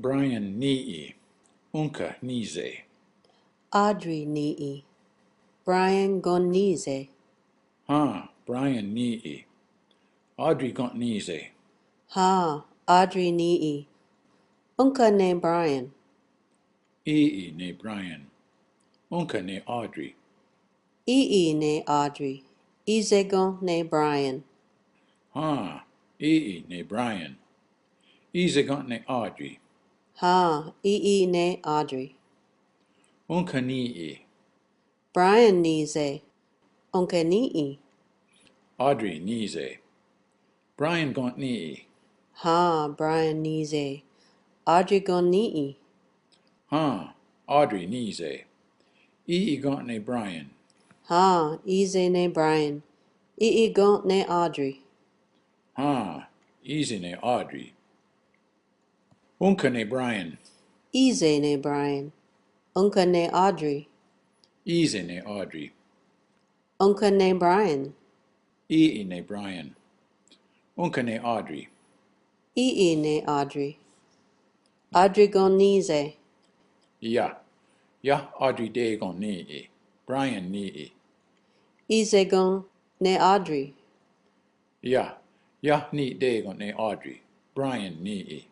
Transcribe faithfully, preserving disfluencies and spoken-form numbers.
Brian ní꞉i. Ónhka ní꞉se? Audrey ní꞉i. Brian ken ní꞉se? Hen, Brian ní꞉i. Audrey ken ní꞉se? Hen, Audrey ní꞉i. Ónhka ne Brian? Í꞉i ne Brian. Ónhka ne Audrey? Í꞉i ne Audrey. Í꞉se ken ne Brian? Hen, í꞉i ne Brian. Í꞉se ken ne Audrey? Hen, í꞉i ne Audrey. Ónhka ní꞉i? Brian ní꞉se. Ónhka ní꞉i? Audrey ní꞉se. Brian ken ní꞉i? Hen, Brian ní꞉se. Audrey ken ní꞉i? Hen, Audrey ní꞉se. Í꞉i ken ne Brian? Hen, í꞉se ne Brian. Í꞉i ken ne Audrey? Hen, í꞉se ne Audrey. Ónhka ne Brian? Í꞉se ne Brian. Ónhka ne Audrey? Í꞉se ne Audrey. Ónhka ne Brian? Í꞉i ne Brian. Ónhka ne Audrey? Í꞉i ne Audrey. Audrey ken ní꞉se? Iah. Iah Audrey te ken ní꞉i. Brian ní꞉i. Í꞉se ken ne Audrey? Iah. Iah ní꞉i te ken ne Audrey. Brian ní꞉i.